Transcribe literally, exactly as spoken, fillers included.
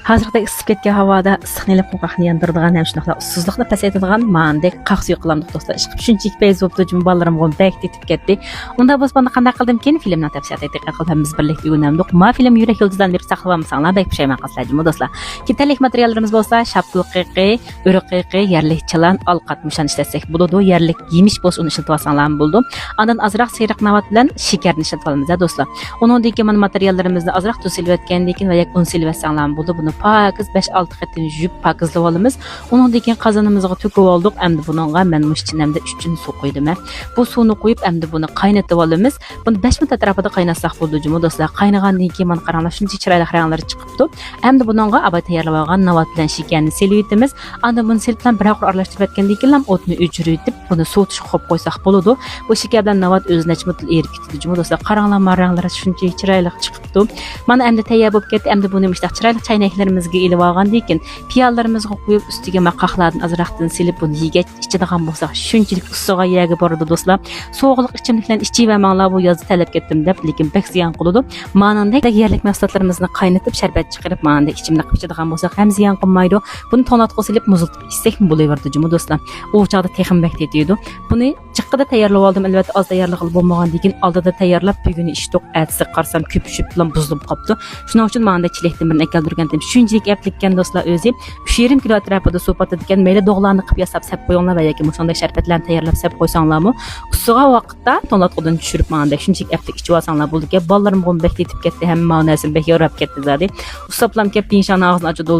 ھازىرقىدەك ئىسسىپ كەتكەن ھاۋادا ئىسسىقنى ئېلىپ، قوڭغاقنى ياندۇرىدىغان ھەم شۇنداقلا ئۇسسۇزلۇقنى پەسەيتىدىغان ماندەك قاق سۈيى قىلامدۇق دوستلار. ئىشقىلىپ شۇنچىلىك پەيز بوپتۇ جۇمۇ، بالىلىرىمغا بەك تېتىپ كەتتى. ئۇندا بولسا مانا قانداق قىلدىمكىن؟ فىلىمنىڭ تەپسىلاتىنى دىققەت قىلىپ ھەممىمىز بىرلىكتە ئۆگىنەمدۇق. ما فىلىم يۈرەك يۇلتۇزلارنى بېرىپ ساقلىۋالمىساڭلار بەك پۇشايمان قىلىسىلەر جۇمۇ دوستلار. كېتەرلىك ماتېرىياللىرىمىز بولسا شاپتۇل قېقى، ئۆرۈك قېقى، يەرلىك چىلان، ئالقات، مۇشۇنى ئىشلەتسەك بولىدۇ. يەرلىك يېمىش بولسا ئۇنى ئىشلىتىۋالساڭلارمۇ بولىدۇ. ئاندىن ئازراق سېرىق ناۋات بىلەن شېكەرنى ئىشلىتىۋالىمىز ھە دوستلار. ئۇنىڭدىن كېيىن مانا ماتېرىياللىرىمىزنى ئازراق تۇز سېلىۋەتكەندىن كېيىن ۋە ياكى ئۇن سېلىۋەتسەڭلارمۇ بولىدۇ. بۇنى پاكىز بەش ئالتە قېتىم يۇيۇپ پاكىزلىۋالىمىز. ئۇنىڭدىن كېيىن قازىنىمىزغا تۆكۈۋالدۇق. ئەمدى بۇنىڭغا مەن مۇشۇ چىنەمدە ئۈچ چىن سۇ قۇيدۇم ھە. بۇ سۇنى قۇيۇپ ئەمدى بۇنى قاينىتىۋالىمىز. بۇنى بەش مىنۇت ئەتراپىدا قايناتساق بولىدۇ جۇمۇ دوستلار. قاينىغاندىن كېيىن مانا قاراڭلار شۇنچە چىرايلىق رەڭلىرى چىقىپتۇ. ئەمدى بۇنىڭغا ئاۋاي تەييارلىۋالغان ناۋات بىلەن شېكەرنى سېلىۋېتىمىز. ئاندىن بۇنى سېلىپلا بىرەر قۇر ئارىلاشتۇرۇۋەتكەندىن كېيىنلا ئوتنى ئۆچۈرۈۋېتىپ، بۇنى سوۋۇتۇشقا قويۇپ قويساق بولىدۇ. بۇ شېكەر بىلەن ناۋات ئۆزى نەچچە مىنۇتلا ئېرىپ كېتىدۇ جۇمۇ دوستلار. قاراڭلار، ما رەڭلىرى شۇنچىلىك چىرايلىق چىقىپتۇ. مانا ئەمدى تەييار بولۇپ كەتتى. ئەمدى بۇنى مۇشۇنداق چىرايلىق چاينەكلىرىمىزگە ئېلىۋالغاندىن كېيىن، پىيالىلىرىمىزغا قۇيۇپ، ئۈستىگە ما قاقلاردىن ئازراقتىن سېلىپ، بۇنى يېگەچ ئىچىدىغان بولساق شۇنچىلىك ئۇسسىغان يەرگە بارىدۇ دوستلار. سوغۇقلۇق ئىچىملىكلەرنى ئىچىۋەرمەڭلار، بۇ يازدا تەلەپ كەتتىم دەپ، لېكىن بەك زىيان قىلىدۇ. مانىڭدەك يەرلىك مەھسۇلاتلىرىمىزنى قاينىتىپ، شەربەت چىقىرىپ، مانىڭدەك ئىچىملىك قىلىپ ئىچىدىغان بولساق ھەم زىيان قىلمايدۇ. بۇنى توڭلاتقۇغا سېلىپ مۇزلىتىپ ئىچسەكمۇ بولۇۋېرىدۇ جۇمۇ دوستلار. ئۇ چاغدا تېخىمۇ بەك تېتىيدۇ. بۇنى جىققىدا تەييارلىۋالدىم. ئەلۋەتتە، ئاز تەييارلىغىلى بولمىغاندىن كېيىن، ئالدىدا تەييارلاپ، بۈگۈنى ئىچتۇق، ئەتىسىگە قارىسام، كۆپۈشۈپ بۇزۇلۇپ قاپتۇ. شۇنىڭ ئۈچۈن ماڭا چېلەكتىن بىرنى ئەكەلدۈرگەنتىم. شۇنچىلىك ئەپلىككەن دوستلار ئۆزى. ئۈچ يېرىم كىلو ئەتراپىدا سۇ پاتىدىكەن. مەيلى دوغىلارنى قىلىپ ياساپ سەپ قويۇڭلار ۋە ياكى مۇشۇنداق شەربەتلەرنى تەييارلاپ سەپ قويساڭلارمۇ، ئۇسسىغان ۋاقىتتا توڭلاتقۇدىن چۈشۈرۈپ، ماڭا شۇنچىلىك ئەپلىك ئىچىۋالساڭلار بولىدىكەن. بالىلىرىمغىمۇ بەك تېتىپ كەتتى، ھەممە ماۋۇ نەرسىنى بەك ياراپ كەتتى زادى. ئۇسساپلام كەپ دىڭشاڭنىڭ ئاغزىنى ئاچىدۇ.